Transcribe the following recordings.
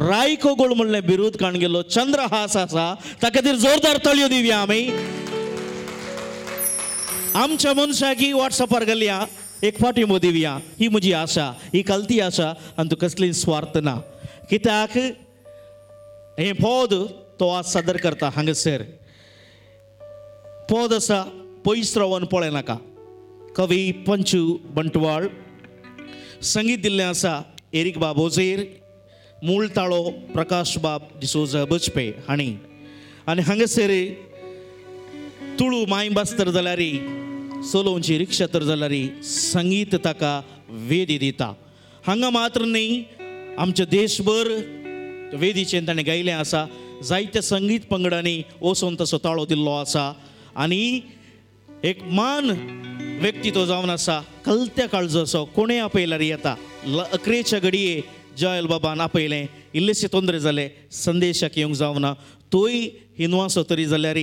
रायकोगोळ म्हणलें बिरूद काण गेलो चंद्रहास आसा, ताका खातीर जोरदार तळयो दिवया आमी. आमच्या मनशाकी वॉट्सअपार घालया एक फाटी दिवया, ही म्हजी आशा, ही कलती आशा आनी तूं कसली स्वार्थ ना. कित्याक हें पद तो आज सादर करता हांगासर. पद आसा पयस रावन पळय नाका, कवी पंचू बंटवाळ, संगीत दिल्लें आसा एरीक बाब ओझेर, मूळ ताळो प्रकाश बाब डिसोजा बजपे हांणी. आनी हांगासर तुळू मायभास तर जाल्यार सोलोवची रिक्षा तर जाल्यार संगीत ताका वेदी दिता. हांगा मात्र न्ही, आमच्या देशभर वेदीचेर ताणें गायलें आसा. जायत्या संगीत पंगडांनी वचून तसो ताळो दिल्लो आसा आनी एक मान व्यक्ती तो जावन आसा. कलत्या काळजो असो कोणें आपयल्यार येता. अकरेच्या घडये जॉयल बाबान आपयलें, इल्लेशे तोंदरे जाले, संदेशाक येवंक जावना, तोय हिंदवांचो तरी जाल्यार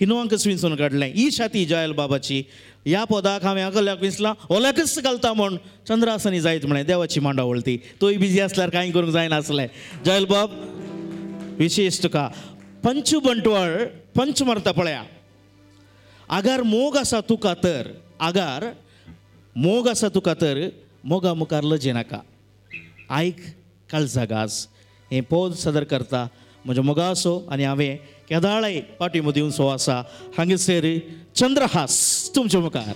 हिंदवांकच विंचून काडलें. ही छाती जॉयल बाबाची. ह्या पदाक हांवें अकल्याक विंचलां, ओल्याकच घालता म्हूण चंद्रासनी जायत म्हळें देवाची मांडावळ ती. तोय बिजी आसल्यार कांय करूंक जायनासलें. जॉयल बाब विशेश तुका पंचू बंटवाळ पंच मारता पळया. आगार मोग आसा तुका तर, आगार मोग आसा तुका तर मोगा मुखार लजे नाका, आयक काळजा गाज. हें पद सादर करता म्हज्या मोगासो आनी हांवें केदाळाय पाटी दिवचो आसा. हांगासर चंद्रहास तुमच्या मुखार.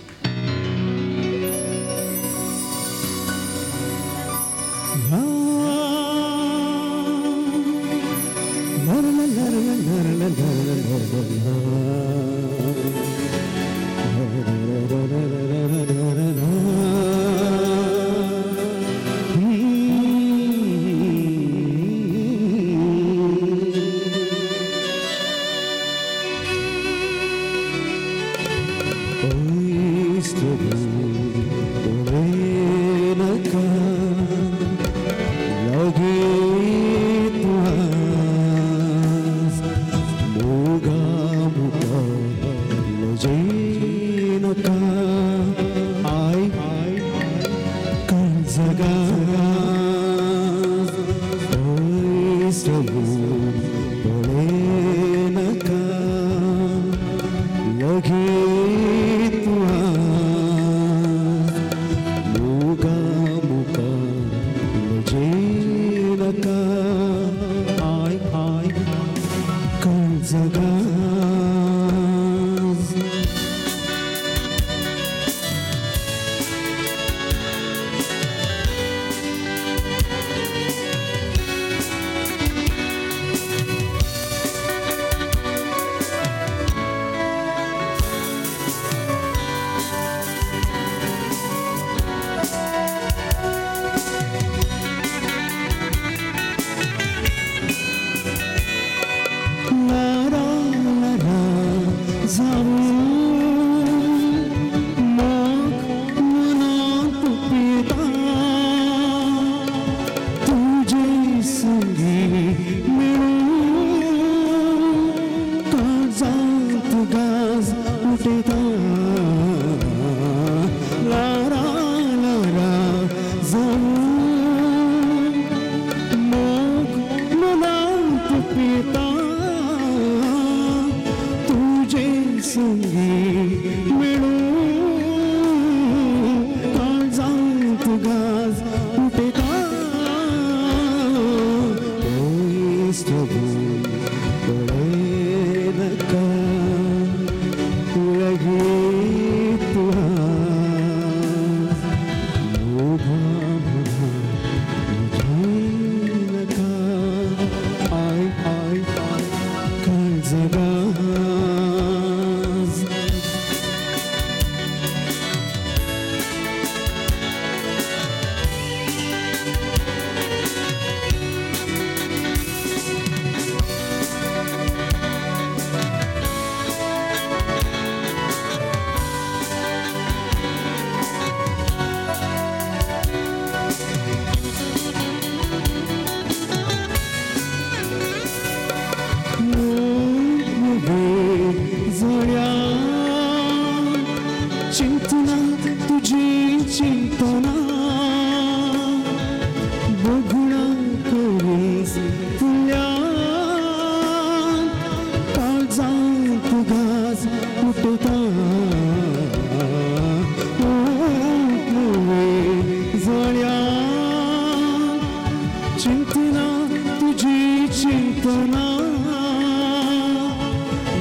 तुझी चिंतना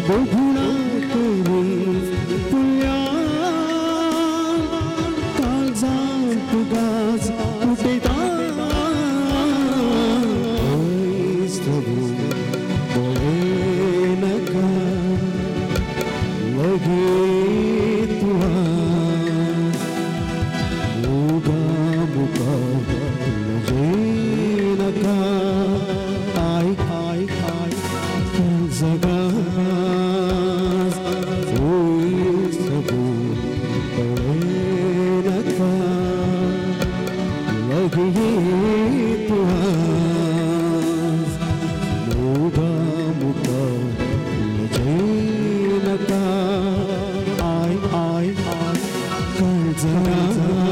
बघुणा तरी तुल्या काळजांत गाज फुटयता पळयनाका लगीत तुका मोगा मुखा लजयनाका I I I जगास प्रभु पळयनाका लगीत तुका मोगा मुखा लजयनाका I I I काळजास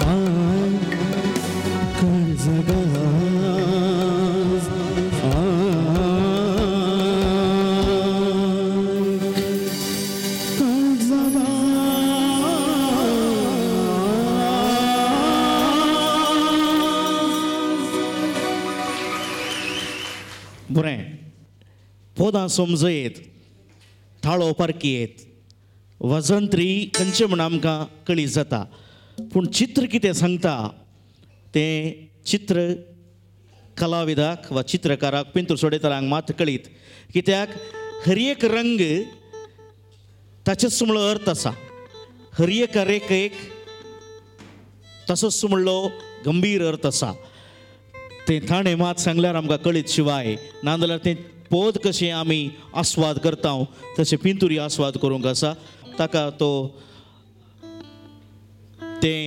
I काळजास I काळजास. बरें पोदां समजयत थाळो पारखी वजंत्री खंयचें म्हण आमकां कळी जाता पूण चित्र कितें सांगता तें चित्र कलाविदाक वा चित्रकाराक पिंतूर सोडयतल्यांक मात कळीत कित्याक हर एक रंग ताचेच म्हणलो अर्थ आसा हर एक रेखेक तसोच म्हणलो गंभीर अर्थ आसा तें ताणें मात सांगल्यार आमकां कळीत शिवाय नाजाल्यार तें पोद कशें आमी आस्वाद करता तशें पिंतुरी आस्वाद करूंक आसा ताका तो तें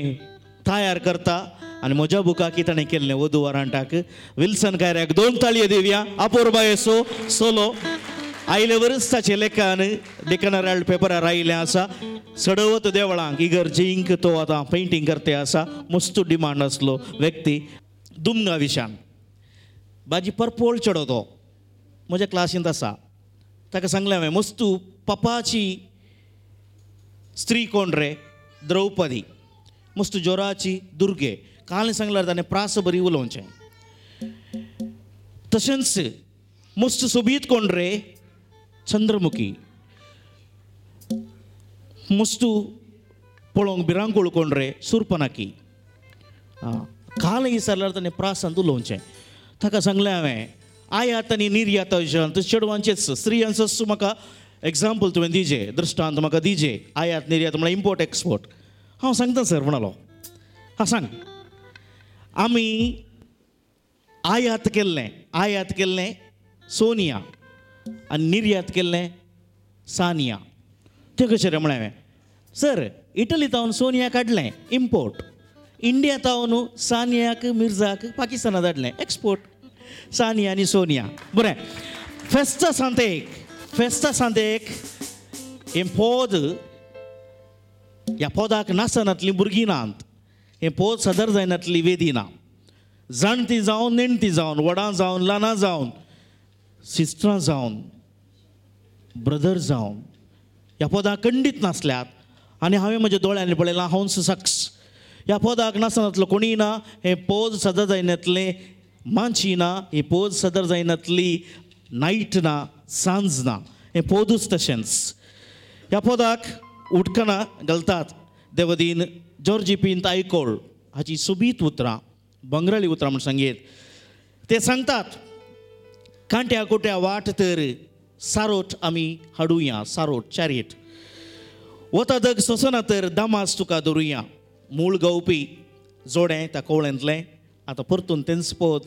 तयार करता आनी म्हज्या बुकाकी ताणें केल्लें वधू वरांटाक विल्सन कायऱ्याक दोन ताळयो दिवया अपोरबायेचो सोलो आयले वरच ताचें लेखन डेक्कन हेराल्ड पेपरार आयिल्लें आसा सडवत देवळांक इगर्जींक तो आतां पेंटींग करते आसा मस्त डिमांड आसलो व्यक्ती दुमगा विशान भाजी परपोळ चेडो तो म्हज्या क्लासींत आसा ताका सांगलें हांवें मस्तू पपाची स्त्री कोण रे द्रौपदी मस्त जोराची दुर्गे काल सांगल्यार ताणें प्रास बरी उलोवचें तशेंच मस्त सोबीत कोण रे चंद्रमुखी मस्तू पळोवंक भिरांकूळ कोण रे सुर्पनाकी काल विचारल्यार ताणें प्रासांत उलोवचें ताका सांगलें हांवें आयात आनी निर्यात चेडवांचेच स्त्रियांचोच म्हाका एग्जाम्पल तुवें दिजे दृश्टांत म्हाका दिजे आयात निर्यात म्हळ्यार इम्पोर्ट एक्सपोर्ट हांव सांगता सर म्हणालो हां सांग आमी आयात केल्लें सोनिया आनी निर्यात केल्लें सानिया तें कशें रे म्हळें हांवें सर इटली तावन सोनिया काडलें इम्पोर्ट इंडिया तावन सानियाक मिर्जाक पाकिस्ताना धाडलें एक्सपोर्ट सानिया आनी सोनिया बरें फेस्ता सांतेक हें पोद ह्या पोदाक नासनातलीं भुरगीं नात हें पोद सदर जायनातली वेदी ना जाणटी जावन नेणटी जावन व्हडां जावन ल्हानां जावन सिस्टरां जावन ब्रदर जावन ह्या पोदाक खंडीत नासल्यात आनी हांवें म्हज्या दोळ्यांनी पळयलां हांव सक्स ह्या पोदाक नासनातलो कोणीय ना हें पोद सदर जायनातलें मांची ना ही पोद सदर जायनातली नायट ना सांज ना हें पोदूच तशेंच ह्या पोदाक उठकना घालतात देवदीन जॉर्जी पिंत आयकोळ हाची सोबीत उतरां बंगराळी उतरां म्हूण सांगयत ते सांगतात कांट्या कोट्या वाट तर सारोट आमी हाडुया सारोट चॅरियट वता दग सोंसना तर दामास तुका धरुया मूळ गावपी जोडें त्या कोवळ्यांतलें आतां परतून तेंच पोद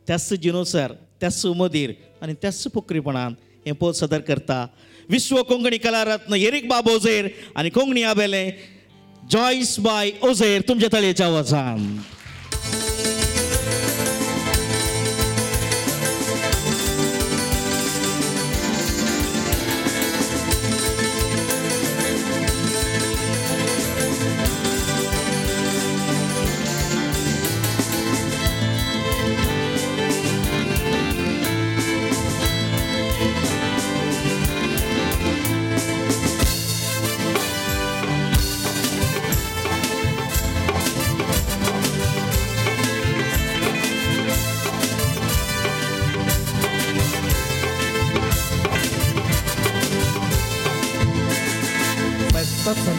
त्याच जिनोसर त्याच मदीर आनी त्याच पोखरीपणान हें पोद सदर करता विश्व कोंकणी कलारत्न एरीक बाब ओझेर आनी कोंकणी आबेलें जॉयस बाय ओझेर तुमच्या तळयेच्या आवाजान.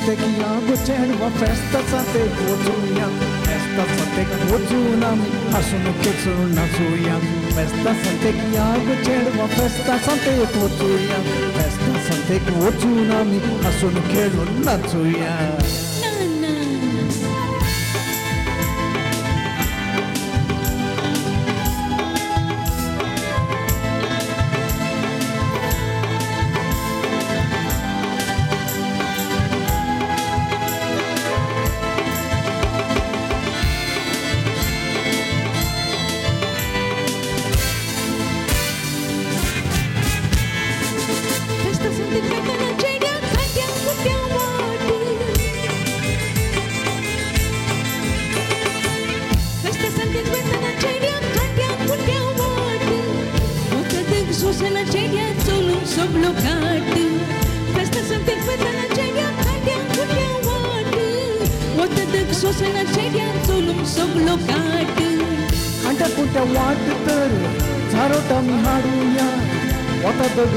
सांतेक या गो चेडवा फेस्ता सांतेक वचुया फेस्ता सांतेक वचून आमी हांसून खेळून नाचुया फेस्ता सांतेक या गो चेडवा फेस्ता सांतेक वचुया फेस्ता सांतेक वचून आमी हांसून खेळून नाचुया.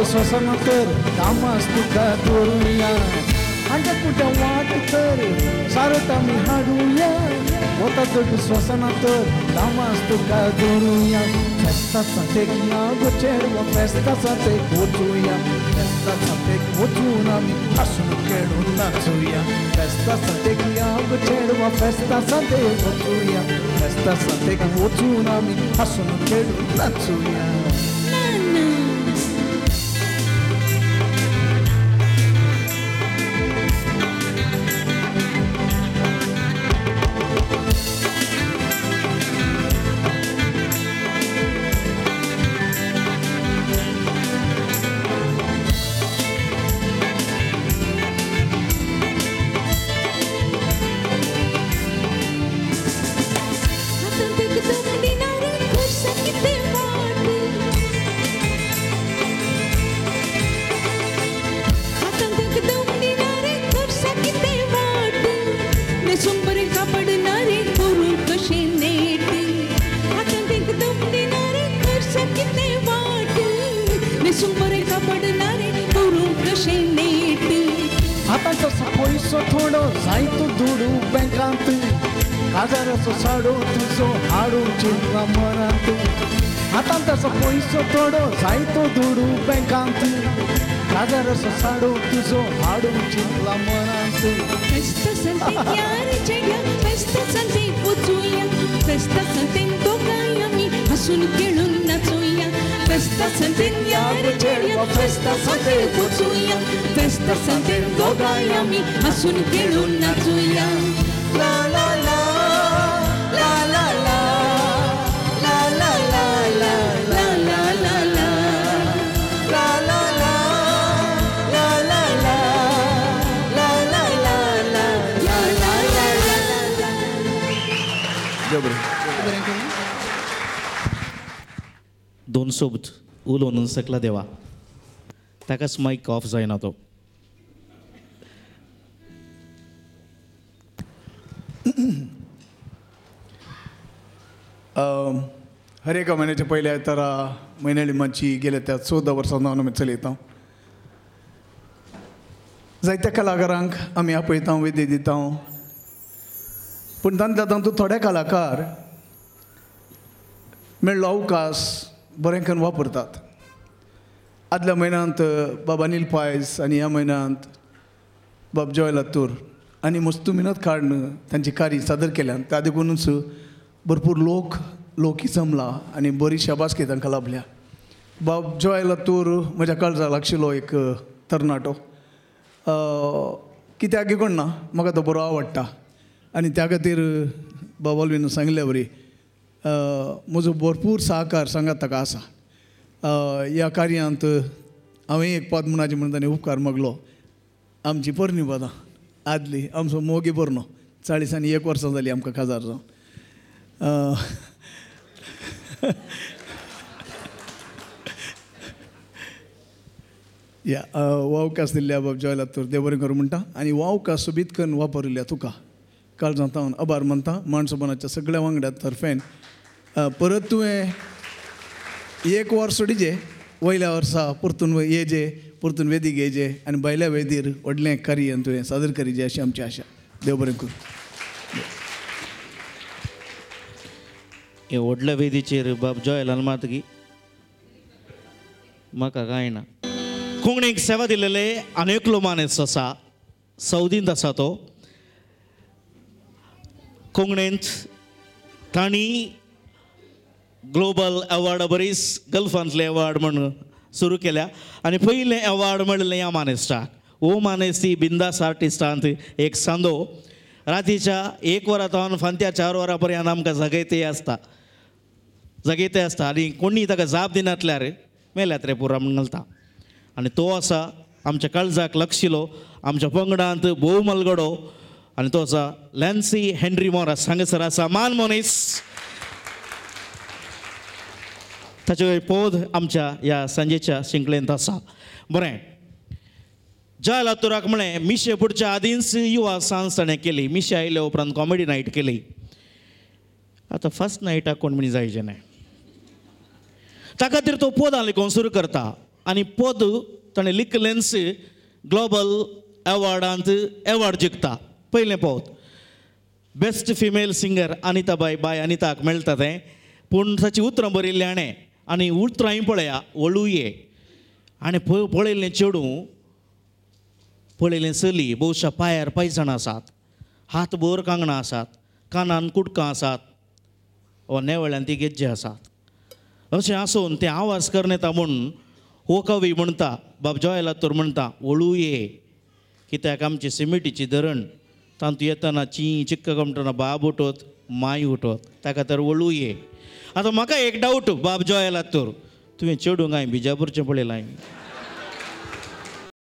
सोसना तर दामास तुका दवरुया हांच्या कुट्या वाट तर सारोट आमी हाडुया वता दग सोसना तर दामास तुका दवरुया फेस्ता सांतेक या गो चेडवा फेस्ता सांतेक वचुया फेस्ता सांतेक वचून आमी हांसून खेळून नाचुया फेस्ता सांतेक या गो चेडवा फेस्ता सांतेक वचुया फेस्ता सांतेक वचून आमी हांसून खेळून नाचुया. साडो तुजो हाडू चिंतला मनांत फेस्ता सांतेक यार चेड्या फेस्ता सांतेक वचुया फेस्ता सांतेक दोगांय आमी हांसून खेळून नाचुया फेस्ता सांतेक यार चेड्या फेस्ता सांतेक वचुया फेस्ता सांतेक दोगांय आमी हांसून खेळून नाचुया. ला ला ला ला ला ला ला ला ला ला ला ला ला ला ला ला दोन शब्द उलोवन सकला देवा ताकाच मायक ऑफ जायना तो. हर एका म्हयन्याच्या पयल्या आयतारा म्हयन्याळी मातशी गेल्या त्या 14 वर्सां जावन आमी चलयता. जायत्या कलाकारांक आमी आपयता, वेदी दिता, पूण तांतल्या तातूंत थोडे कलाकार मेळ्ळो अवकाश बरें करून वापरतात. आदल्या म्हयन्यांत बाब अनील पायस आनी ह्या म्हयन्यांत बाब जॉय लातूर आनी मस्तू मिनत काडून तांची कार्य सादर केल्यान त्या देखूनच भरपूर लोकय जमला आनी बरी शाबासकी तांकां लाभल्या. बाब जॉय लातूर म्हज्या काळजा लागशिल्लो एक तरणाटो, कित्याक कोण ना म्हाका तो बरो आवडटा आनी त्या खातीर बाब ऑल्वीन सांगिल्ल्या वरी म्हजो भरपूर सहकार सांगात ताका आसा. ह्या कार्यांत हांवें एक पद म्हणाचें म्हणून ताणें उपकार मागलो. आमची पोरणी पदां आदली आमचो मोगी पोरणो 41 वर्सां जालीं आमकां काजार जावन. या वावकास दिल्ल्या बाब जॉय लातूर देव बरें करूं म्हणटा आनी वावकास सोबीत करून वापरिल्ल्या तुका काळजांत हांव आभार मानता. माणसोबनाच्या सगळ्या वांगड्या तर्फेन परत तुवें एक वर सोडिजे वयल्या वर्सा परतून येजे, परतून वेदीक येजे आनी भायल्या वेदीर व्हडलें कार्य तुवें सादर करीजे अशी आमची आशा. देव बरें करूं. हे व्हडल्या वेदीचेर बाब जॉयलान मातगी म्हाका कांय ना. कोंकणीक सेवा दिलेले आनी एकलो मानेस्त आसा, सौदींत आसा तो. कोंकणींत तांणी ग्लोबल अवॉर्ड बरीच गल्फांतले अवॉर्ड म्हूण सुरू केल्या आनी पयलें अवॉर्ड मेळिल्लें ह्या मानेस्टाक. हो मानेस्त ही बिंदास आर्टिस्टांत एक सांदो. रातीच्या 1 वरां तावन फांत्या 4 वरां पर्यंत आमकां जगयते आसता, जगयते आसता आनी कोणी ताका जाप दिनातल्यार मेल्यात रे पुरा म्हूण घालता. आनी तो आसा आमच्या काळजाक लक्षिलो, आमच्या पंगडांत भोव मलगडो आनी तो आसा लॅन्सी हेनरी मोरास. हांगासर आसा मान मनीस. ताचो पद आमच्या ह्या सांजेच्या शिंकळेंत आसा. बरें, जॉय लातूराक म्हळें मिशे पुडच्या आदींच युवा सांज ताणें केली. मिशे आयले उपरांत कॉमेडी नायट केली. आतां फर्स्ट नायटाक कोण म्हण जायचें न्हय, त्या खातीर तो पदां लिखोवंक सुरू करता आनी पद ताणें लिखलेंच ग्लोबल एवॉर्डांत एवॉर्ड जिखता. पयलें पावत बेस्ट फिमेल सिंगर अनिताबाय बाय अनिताक मेळटा तें. पूण ताची उतरां बरयल्लीं हाणें आनी उतरांय पळया वळुये आनी पळयल्लें चेडूं, पळयलें चली भोवशा पांयार पांयजणां आसात, हातभर कांगणां आसात, कानान कुटकां आसात वा नेवळ्यान ती गेज्जे आसात. अशें आसून तें आवाज करून येता म्हूण हो कवी म्हणटा, बाब जॉय लातूर म्हणटा, वळुये कित्याक आमची सिमिटीची धरण तातूंत येतना ची चिक्क कमटना बाब उठत माय उठत, ताका तर वळुये. आतां म्हाका एक डावट बाब जॉय लातूर, तुवें चेडूंक हांवें बिजापूरचें पळयलां.